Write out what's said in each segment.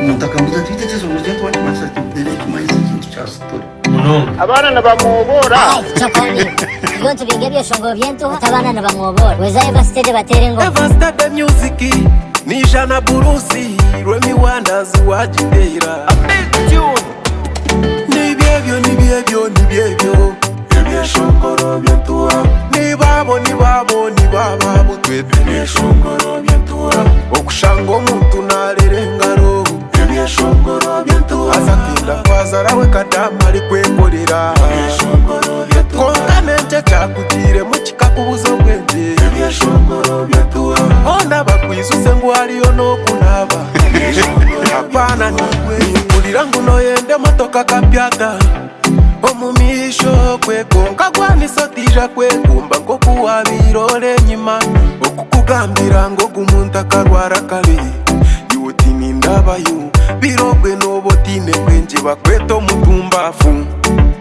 Omuntu akambuuza ati, Beitu ekyeshongoro kya wakimanyisa ki? Nikimanyisa ekintu kya story. Munonga. Abaana nibamwoboora. Ai, kyokka niiwe. Turiyo nitubinga ebyeshongoro by'entuuha ati abaana nibamwoboora. Weza Eversteady bateera engoma. Eversteady music Nija na Bruce Remi Wonders wagiteera A big tune Nibyebyo nibyebyo nibyebyo Ebyeshongoro byentuha Nibabo nibabo nibababo twebwe Ebyeshongoro byentuha Okushanga omuntu narera engaro Ebyeshongoro byentuha Aza kwenda kwazara we kadaama arikwekorera Ebyeshongoro byentuha Kwonka n'enki ekyakugiiremu kikakubuza obwengye Ebyeshongoro byentuha Hoona bakwizuse ngu hariyo n'okunaaba Apaana niiwe Nimpurira ngu noyenda emotoka kapyata Omu maisho kwe Kwonka gwanisa otaija kwegomba nk'oku waabaire ori enyima Okukugambira ngu ogu muntu akarwara akabi Iwe oti nindabayo Biro obwe nooba otaine bwengye bakweta omutumbafu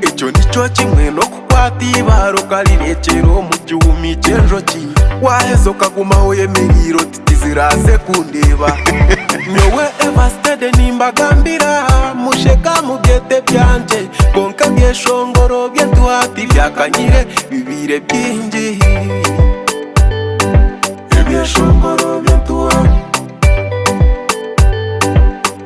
Ekyo nikyo kimwe n'okukwata eibaare okarirekyera omu kihumi ky'enjoki Waaheza okagumaho oyemereire oti tiziraaze kundeeba Nyowe Eversteady nimbagambira Musheka mubyete byangye Kwonka ebyeshongoro byentuha tibyakanyire bibaire bingi Ebyeshongoro byentuha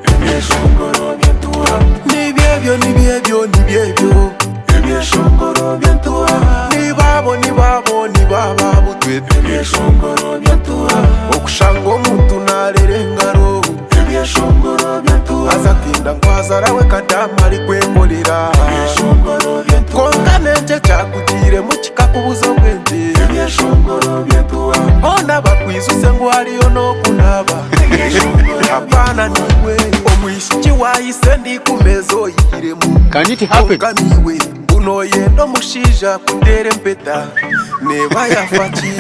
Ebyeshongoro byentuha Nibyebyo nibyebyo nibyebyo Ebyeshongoro byentuha Nibabo nibabo nibababo twebwe Ebyeshongoro byentuha Okushanga omuntu narera engaro Ebyeshongoro byentuha Aza kwenda ngu azara we kadaama arikwekorera Ebyeshongoro byentuha Kwonka n'enki ekyakugiiremu kikakubuza obwengye Ebyeshongoro byentuha Hoona bakwizuse ngu hariyo n'okunaaba Apaana niiwe Omwishiki waayise ndi kumeeza oyihiremu Can it happen? Kwonka niiwe ngu nooyenda omushaija kuteera empeta Neeba yaafa ki?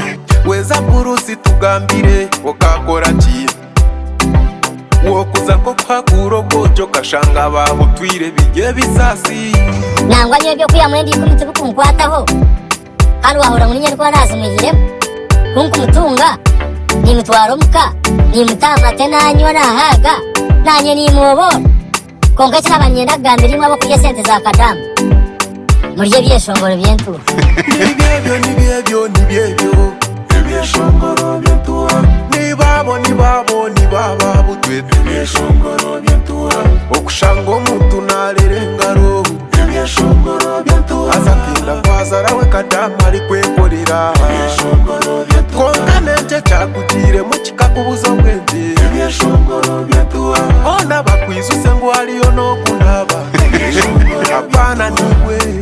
Weza Bruce tugambire okaakora ki? Wookuza nk'okuhakuura obwoki okashanga baabutwire biri ebisaasi. Nangwa nyowe eby'okwihamu enda ikumi tibikunkwataho, kandi waahurira ngu niinye ndikuba naazimwihiremu. Ku nkumutunga, niimutwara omuka, niimuta aha mate naanywa naahaaga, naanye niimwoboora. Kwonka eki naaba niinyenda kugambira imwe ab'okurya esente za kadaama, murye ebyeshongoro by'entuuha. Nibyebyo nibyebyo nibyebyo Ebyeshongoro byentuha Nibabo nibabo nibababo twebwe Ebyeshongoro byentuha Okushanga omuntu narera engaro Ebyeshongoro byentuha Aza kwenda kwazara we kadaama arikwekorera Ebyeshongoro byentuha Kwonka n'enki ekyakugiiremu kikakubuza obwengye Ebyeshongoro byentuha Hoona bakwizuse ngu hariyo n'okunaaba Apaana niiwe.